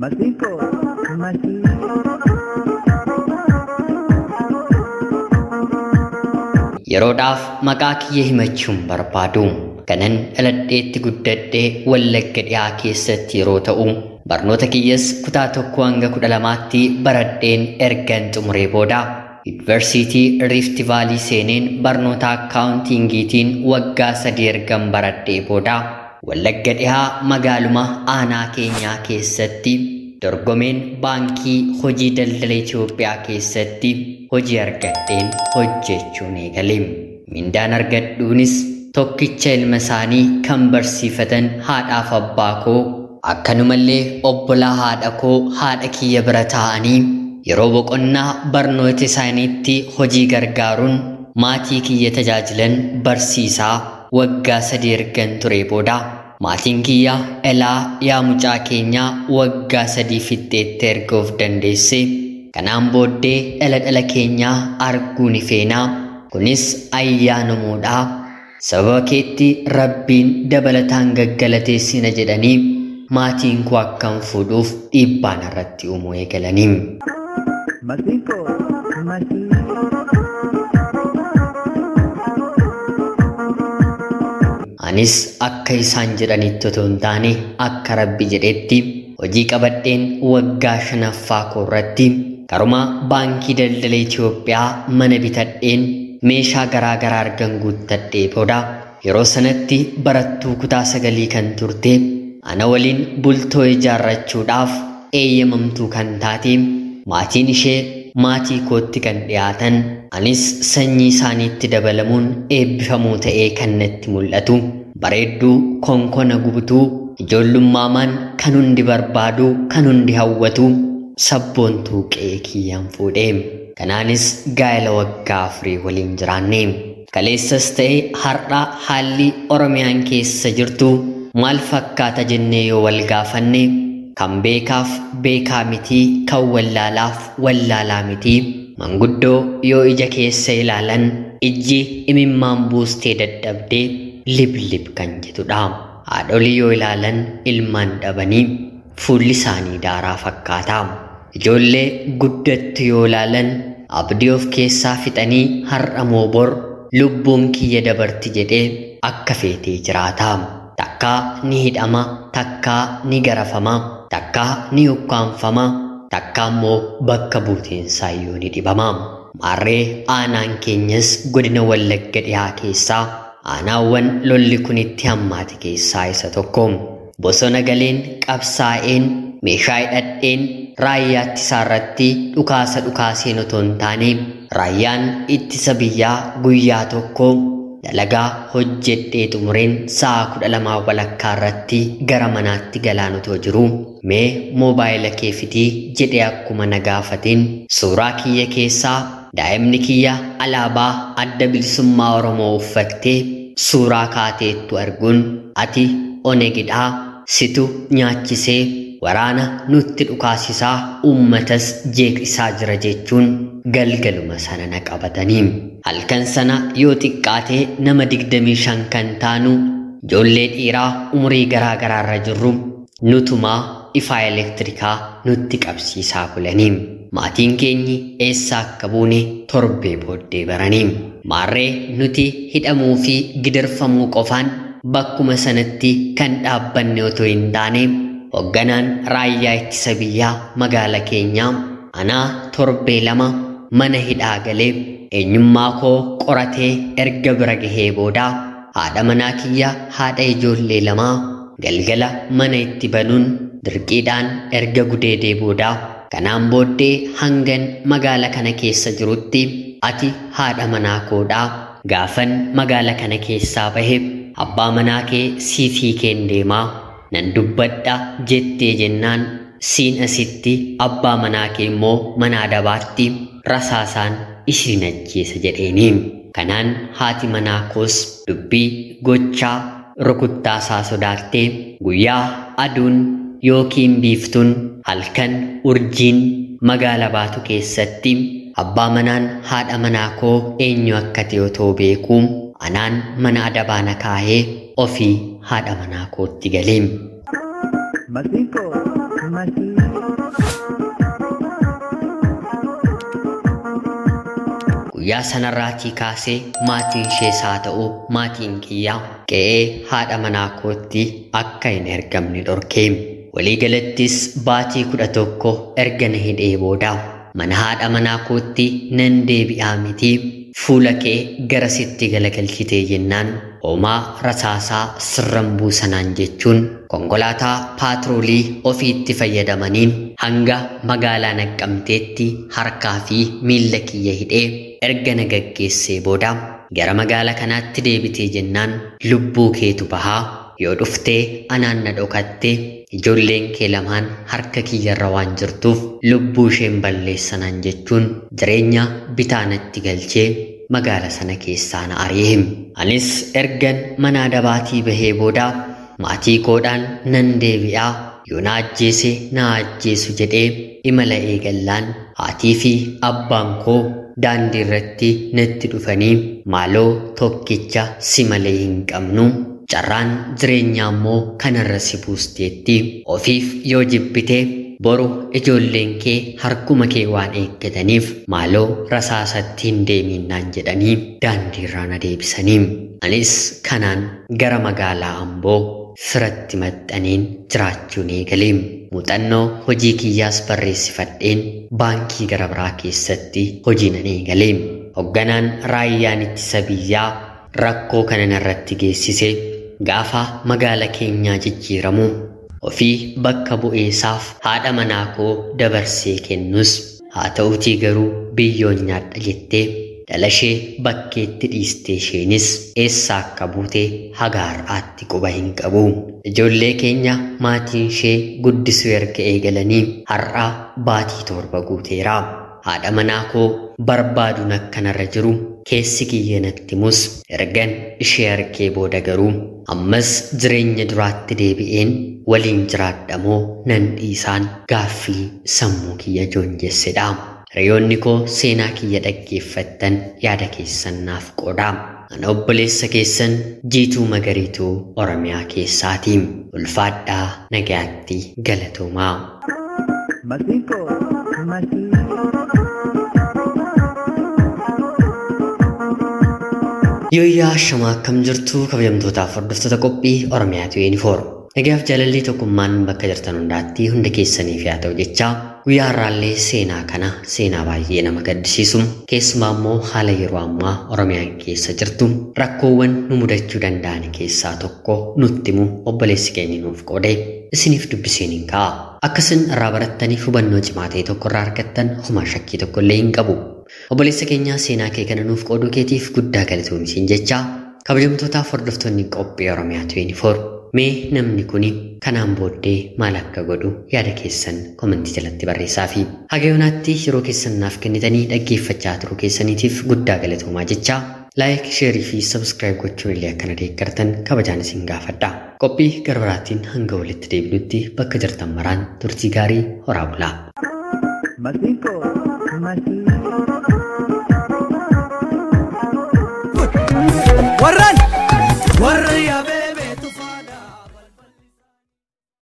Masiinqoo masiinqoo. Yeroodhaaf maqaa kiyya himachuun barbaadu. Kanan dhaladheetti guddadhee Wallagga dhiyaa keessatti yeroo ta'u, barnoota kiyyas kutaa 1 hanga 12tti baradheen ergan xumuree booda Yuunivarsiitii Rift Vaalii seeneen barnoota akkaawuntiingiitiin waggaa 3 ergan baradhee booda Wallagga dhiyaa magaaluma aanaa keenyaa keessatti dorgomeen baankii hojii daldala Itoophiyaa keessatti hojii argadheen hojjechuun eegale. Mindaan argadhuunis tokkicha ilma isaanii kan barsiifatan haadhaaf abbaa koo akkanumallee obbolaa haadha koo haadha kiyya bira taa'anii yeroo boqonnaa barnoota isaaniitti hojii gargaaruun maatii kiyya tajaajilan barsiisaa waggaa 3 ergan ture booda maatiin kiyya elaa yaa mucaa keenyaa waggaa 3 fixxeetti erga of dandeesse kanaan booddee dhala dhala keenyaa arguu ni feenaa kunis ayyaanamuudhaa sababa keetti rabbiin dabalataan gaggalateessina jedhanii maatiin koo akkan fuudhuuf dhiibbaan irratti uumuu eegalanii. Masiinqoo masiinqoo. Anis akka isaan jedhanitti otoo hin taane akka rabbi jedhetti hojii qabadheen waggaa 5ffaa koorratti karuma baankii daldala Itoophiyaa mana bitadheen meeshaa garaa garaa argan guuttadhee booda yeroo sanatti barattuu kutaa 9 kan turte ana waliin bultoo ijaarrachuudhaaf eeyyamamtuu kan taate maatiin ishee maatii kootti kan dhiyaatan anis sanyii isaaniitti dabalamuun eebbifamuu ta'ee kan natti mul'atu bareedduu konkona guutuu ijoollummaan kan hundi barbaadu kan hundi hawwatu sabboontuu qe'ee kiyyaan fuudhe. Kanaanis gaa'ela waggaa 4 waliin jiraanne. Kaleessas ta'e har'a haalli Oromiyaan keessa jirtu maal fakkaata jennee yoo wal gaafanne kan beekaaf beekaa mitii kan wallaalaaf wallaalaa mitii manguddoo yoo ija keessa ilaalan ijji imimmaan buustee dadhabdee liblib kan jettudha. Haadholii yoo ilaalan ilmaan dhabanii fuulli isaanii daaraa fakkaata. Ijoollee guddattu yoo ilaalan abdii of keessaa fixanii har'a moo bor lubbuun kiyya dabarti jedhee akka feetee jiraata. Takkaa ni hidhama, takkaa ni garafama, takkaa ni ukkaanfama, takkaa immoo bakka buuteensaa iyyuu ni dhibama. Maarree aanaan keenyas godina Wallagga dhiyaa keessaa aanaawwan lolli kun itti hammaate keessaa isa tokko. Bosona galeen qabsaa'een meeshaa hidhadheen raayyaa ittisaa irratti dhukaasa dhukaaseen otoo hin taane raayyaan ittisa biyyaa guyyaa tokko dalagaa hojjedhee xumureen sa'a 12:15 irratti gara manaatti galaan otoo jiru mee moobaayila kee fidii jedhee akkuma na gaafateen suuraa kiyya keessaa daa'imni kiyya alaabaa adda bilisummaa Oromoo uffattee suuraa kaateettu arguun ati Onegidhaa situ nyaachisee waraana nutti dhukaasisaa uummatas jeeqisaa jira jechuun galgaluma sana na qabatanii. Halkan sana yoo xiqqaatee nama 25 kan taanu ijoollee dhiiraa umurii garaa garaarra jirru nutumaa ifaa elektirikaa nutti qabsiisaa bulanii. Maatiin keenyi eessa akka buune torbee booddee baranii. Maarree nuti hidhamuu fi gidirfamuu qofaan bakkuma sanatti kan dhaabbanne otoo hin taane hoogganaan raayyaa ittisa biyyaa magaala keenyaa anaa torbee 2 mana hidhaa galee eenyummaa koo qoratee erga bira gahee booda haadha manaa kiyya haadha ijoollee 2 galgala mana itti banuun dirqiidhaan erga gudeedee booda kanaan booddee hangan magaala kana keessa jirutti ati haadha manaa koodhaa gaafan magaala kana keessaa bahe abbaa manaa kee siif hiikeen deemaa nan dubbadha jettee jennaan siin asitti abbaa manaa kee immoo mana adabaatti rasaasaan isin ajjeesa jedheeni. Kanaan haati manaa koos dubbii gochaa rukuttaasaa sodaattee guyyaa aduun yookiin biiftuun halkan urjiin magaala baatu keessatti abbaa manaan haadha manaa koo eenyu akka ta'e otoo beekuu anaan mana adabaa na kaahee ofii haadha manaa kootti galee. Masiinqoo. Masiinqoo. Guyyaa sanarraatii kaasee maatiin ishees haa ta'u maatiin kiyyaa qe'ee haadha manaa kootti akka hin ergamne dhorkee. Waliigalattis baatii 11 erga na hidhee booda mana haadha manaa kootti nan deebi'aa miti fuula kee gara sitti galagalchitee jennaan homaa rasaasaa sirran buusanaan jechuun konkolaataa paatroolii ofiitti fayyadamaniin hanga magaalaa Naqqamteetti harkaa fi miilla kiyya hidhee erga na gaggeessee booda gara magaalaa kanaatti deebitee jennaan lubbuu keetu bahaa yoo dhuftee anaan na dhokatte ijoolleen kee lamaan harka kiyyarra waan jirtuuf lubbuu isheen balleessanaan jechuun jireenya bitaa natti galchee magaala sana keessaa na ari'e. Anis ergan mana adabaatii bahee booda maatii koodhaan nan deebi'aa yoo na ajjeese na ajjeesu jedhee imala eegallaan haatii fi abbaan koo daandii irratti natti dhufanii maaloo tokkicha si malee hin qabnu carraan jireenyaa immoo kanarra si buusteetti ofiif yoo jibbite boru ijoolleen kee harkuma kee waan eeggataniif maaloo rasaasatti hin deeminnaan jedhanii daandiirraa na deebisanii. Anis kanaan gara magaalaa Amboo firatti maxxaneen jiraachuun eegale. Muuxannoo hojii kiyyaas barreessifadheen baankii gara biraa keessatti hojii nan eegale. Hoogganaan raayyaan ittisa biyyaa rakkoo kana narratti geessise gaafa magaala keenyaa jijjiiramu ofii bakka bu'eessaaf haadha manaa koo dabarsee kennus haa ta'utii garuu biyyoon nyaadha jettee dhalashee bakkeetti dhiistee isheenis eessa akka buute haga har'aatti quba hin qabu. Ijoollee keenya maatiin ishee guddisuu erga eegalanii har'a baatii 7 guuteera. Haadha manaa koo barbaaduun akkanarra jiru keessi kiyya natti himus ergan ishee argee booda garuu ammas jireenya duraatti deebi'een waliin jiraadhamoo nan dhiisaan gaaffii sammuu kiyya joonjessedha. Hiriyoonni koo seenaa kiyya dhaggeeffattan yaada keessan naaf qoodaa. Ana obboleessa keessan Jiituu Magariituu Oromiyaa keessaati. Ulfaadhaa nagaatti galatoomaa. Masiinqoo. Masiinqoo. Yooyyaa shamaa akkam jirtu kabajamtootaaf hordoftoota qophii Oromiyaa 24. Nagaaf jaalalli tokkummaan bakka jirtan hundaatti hunda keessaniif haa ta'u jechaa guyyaa har'aallee seenaa kana seenaa baay'ee nama gaddisiisu keessumaa immoo haala yeroo ammaa Oromiyaan keessa jirtu rakkoowwan nu mudachuu danda'an keessaa tokko nutti himu obboleessi keenya nuuf qoode isiniif dubbiseen hin ka'a. Akkasin irraa barattaniif hubannoo cimaa ta'e tokko irraa argattan homaa shakkii tokko illee hin qabu. Obboleessa keenya seenaa kee kana nuuf qooduu keetiif guddaa galatoomsiin jechaa kabajamtootaaf hordoftoonni qophii Oromiyaa 24 mee namni kuni kanaan booddee maal akka godhu yaada keessan komentii jalatti barreessaa fi haga yoonaatti yeroo keessan naaf kennitanii dhaggeeffachaa turuu keessaniitiif guddaa galatoomaa jechaa laayik, sheerii fi sabskiraayib gochuun illee akkana deeggartan kabajaan isin gaafadha. Qophii gara biraatiin hanga walitti deebinutti bakka jirtan maraan turtii gaarii horaa bulaa. Masiinqoo. Masiinqoo. Warran warra yaabee.